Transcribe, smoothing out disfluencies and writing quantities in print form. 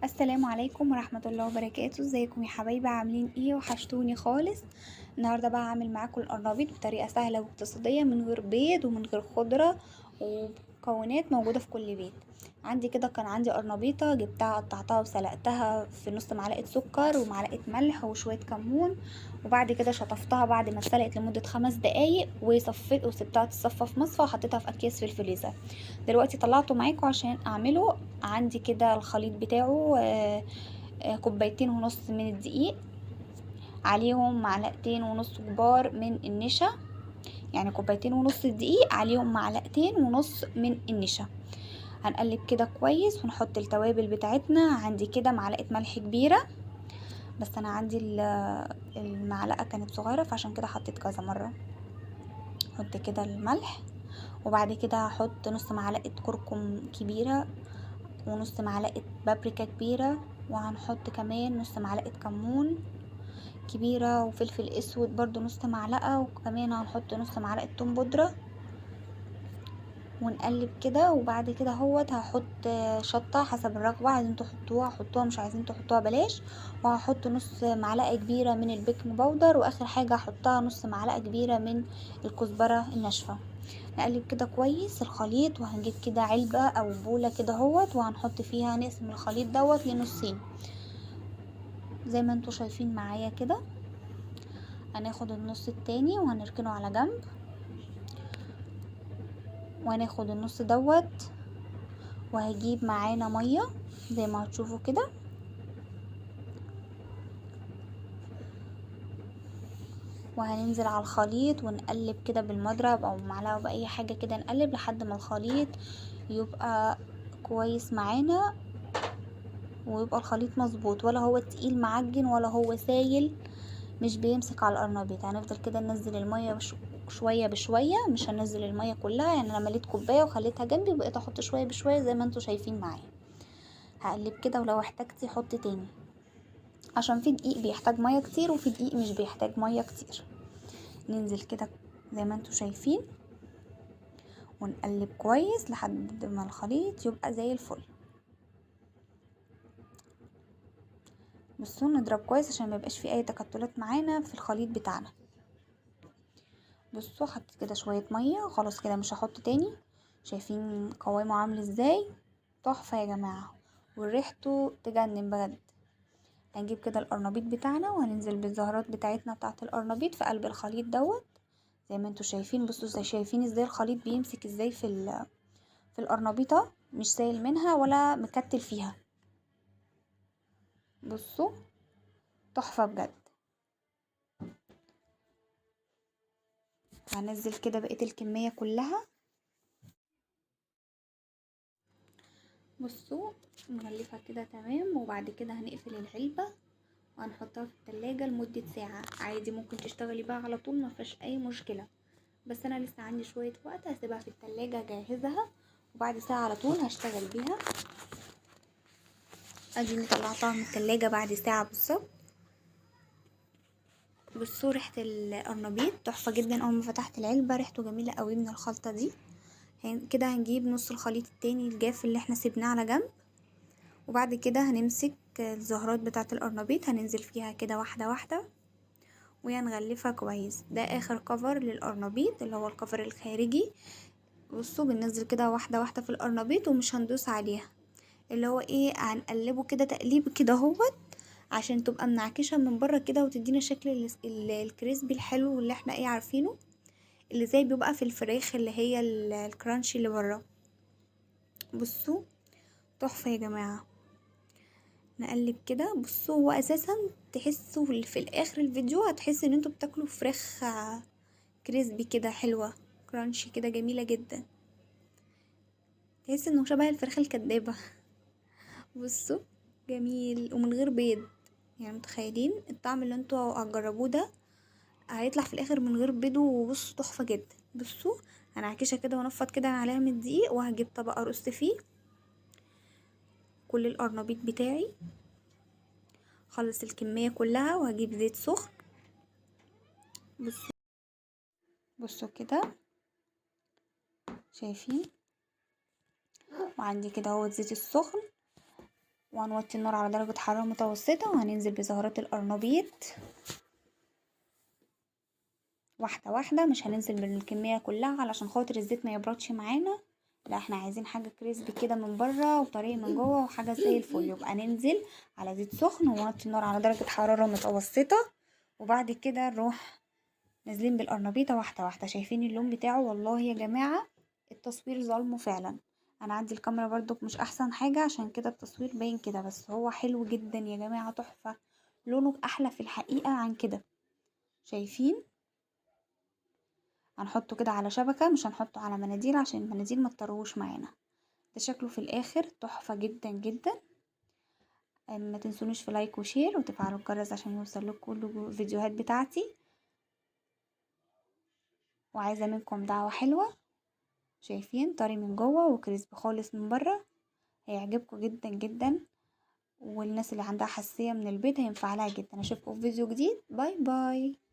السلام عليكم ورحمة الله وبركاته. ازيكم يا حبايبي؟ عاملين ايه؟ وحشتوني خالص. النهاردة بقى هعمل معاكم القرنبيط بطريقة سهلة واقتصادية، من غير بيض ومن غير خضرة ومكونات موجودة في كل بيت. عندي كده كان عندي قرنبيطة، جبتها قطعتها وسلقتها في نص معلقة سكر ومعلقة ملح وشوية كمون، وبعد كده شطفتها بعد ما اتسلقت لمدة 5 دقايق وصفيت وسبتها تصفى في مصفى وحطيتها في اكياس في الفريزر. دلوقتي طلعته معاكم عشان اعمله. عندي كده الخليط بتاعه، كوبايتين ونص من الدقيق، عليهم معلقتين ونص كبار من النشا، يعني كوبايتين ونص الدقيق عليهم معلقتين ونص من النشا. هنقلب كده كويس ونحط التوابل بتاعتنا. عندي كده معلقة ملح كبيرة، بس انا عندي المعلقة كانت صغيرة فعشان كده حطيت كذا مرة. نحط كده الملح، وبعد كده هحط نص معلقة كركم كبيرة ونص معلقة بابريكا كبيرة، وهنحط كمان نص معلقة كمون كبيرة وفلفل اسود برضو نص معلقة، وكمان هنحط نص معلقة توم بودرة، ونقلب كده. وبعد كده اهوت هحط شطة حسب الرغبة، عايزين تحطوها حطوها، مش عايزين تحطوها بلاش. وهحط نص معلقة كبيرة من البيكنج باودر، واخر حاجة هحطها نص معلقة كبيرة من الكزبرة الناشفة. نقلب كده كويس الخليط، وهنجيب كده علبة او بولة كده اهوت، وهنحط فيها، نقسم الخليط دوت لنصين زي ما انتوا شايفين معايا كده. هناخد النص التاني وهنركنه على جنب، وهناخد النص دوت، وهجيب معانا مية زي ما هتشوفوا كده. وهننزل على الخليط ونقلب كده بالمضرب او معلقه باي حاجه كده، نقلب لحد ما الخليط يبقى كويس معانا، ويبقى الخليط مظبوط، ولا هو تقيل معجن ولا هو سايل مش بيمسك على القرنبيط. هنفضل كده ننزل الميه شويه بشويه، مش هننزل الميه كلها. انا مليت كوبايه وخليتها جنبي وبقيت احط شويه بشويه زي ما انتوا شايفين معايا. هقلب كده، ولو احتاجتي حطي تاني، عشان في دقيق بيحتاج ميه كتير وفي دقيق مش بيحتاج ميه كتير. ننزل كده زي ما انتوا شايفين ونقلب كويس لحد ما الخليط يبقى زي الفل. بصوا نضرب كويس عشان ما يبقاش في اي تكتلات معانا في الخليط بتاعنا. بصوا حطيت كده شوية مية، خلاص كده مش هحط تاني. شايفين قوامه عامل ازاي؟ تحفة يا جماعة، وريحته تجنن بجد. هنجيب كده القرنبيط بتاعنا وهننزل بالزهرات بتاعتنا بتاعت القرنبيط في قلب الخليط دوت زي ما انتوا شايفين. بصوا شايفين ازاي الخليط بيمسك ازاي في القرنبيطة، مش سايل منها ولا مكتل فيها. بصوا تحفة بجد. هنزل كده بقية الكمية كلها. بصوا نغلفها كده تمام، وبعد كده هنقفل العلبة وهنحطها في التلاجة لمدة ساعة. عادي ممكن تشتغلي بقى على طول، ما فيهاش اي مشكلة، بس انا لسه عندي شوية وقت هسيبها في التلاجة اجهزها، وبعد ساعة على طول هشتغل بيها. اديني طلعتها من التلاجة بعد ساعة بالظبط. بصوا ريحة القرنبيط تحفة جدا، اول ما فتحت العلبة ريحته جميلة قوي من الخلطة دي. كده هنجيب نص الخليط التاني الجاف اللي احنا سيبناه على جنب، وبعد كده هنمسك الزهرات بتاعة القرنبيط هننزل فيها كده واحدة واحدة وهنغلفها كويس. ده اخر كفر للقرنبيط اللي هو الكفر الخارجي. بصوا بننزل كده واحدة واحدة في القرنبيط ومش هندوس عليها، اللي هو ايه، هنقلبه كده تقليب كده اهوت عشان تبقى منعكشة من بره كده وتدينا شكل الكريسبي الحلو اللي احنا ايه عارفينه، اللي زي بيبقى في الفراخ اللي هي الكرانشي اللي بره. بصوا تحفة يا جماعة. نقلب كده. بصوا هو اساسا تحسوا في الاخر الفيديو هتحس ان انتوا بتاكلوا فراخ كريسبي كده حلوة كرانشي كده جميلة جدا، تحس انه شبه الفراخ الكدابة. بصوا جميل ومن غير بيض، متخيلين الطعم اللي انتوا هتجربوه ده هيطلع في الاخر من غير بيض. وبصوا تحفة جدا. بصوا هنعكشها كده ونفض كده عليها من الدقيق، وهجيب طبق ارص فيه كل القرنبيط بتاعي، خلص الكمية كلها، وهجيب زيت سخن. بصوا كده شايفين، وعندي كده اهو الزيت السخن، وهنوطي النار على درجة حرارة متوسطة، وهننزل بزهرات القرنبيط واحدة واحدة، مش هننزل بالكمية كلها علشان خاطر الزيت ما يبردش معانا، لا احنا عايزين حاجة crispy كده من بره وطريه من جوه وحاجة زي الفل. يبقى ننزل على زيت سخن ونوطي النار على درجة حرارة متوسطة، وبعد كده نروح نازلين بالقرنبيطة واحدة واحدة. شايفين اللون بتاعه؟ والله يا جماعة التصوير ظلمه فعلا، انا عندي الكاميرا برضو مش احسن حاجة عشان كده التصوير باين كده، بس هو حلو جدا يا جماعة، تحفة، لونه احلى في الحقيقة عن كده. شايفين؟ هنحطه كده على شبكة، مش هنحطه على مناديل عشان المناديل ما تطروش معانا. ده شكله في الاخر تحفة جدا جدا. ما تنسونيش في like و share وتفعلوا الجرس عشان يوصل لكم كل الفيديوهات بتاعتي، وعايزة منكم دعوة حلوة. شايفين طري من جوه و crispy خالص من بره، هيعجبكم جدا جدا، والناس اللي عندها حساسية من البيض هينفع لها جدا. اشوفكم في فيديو جديد، bye bye.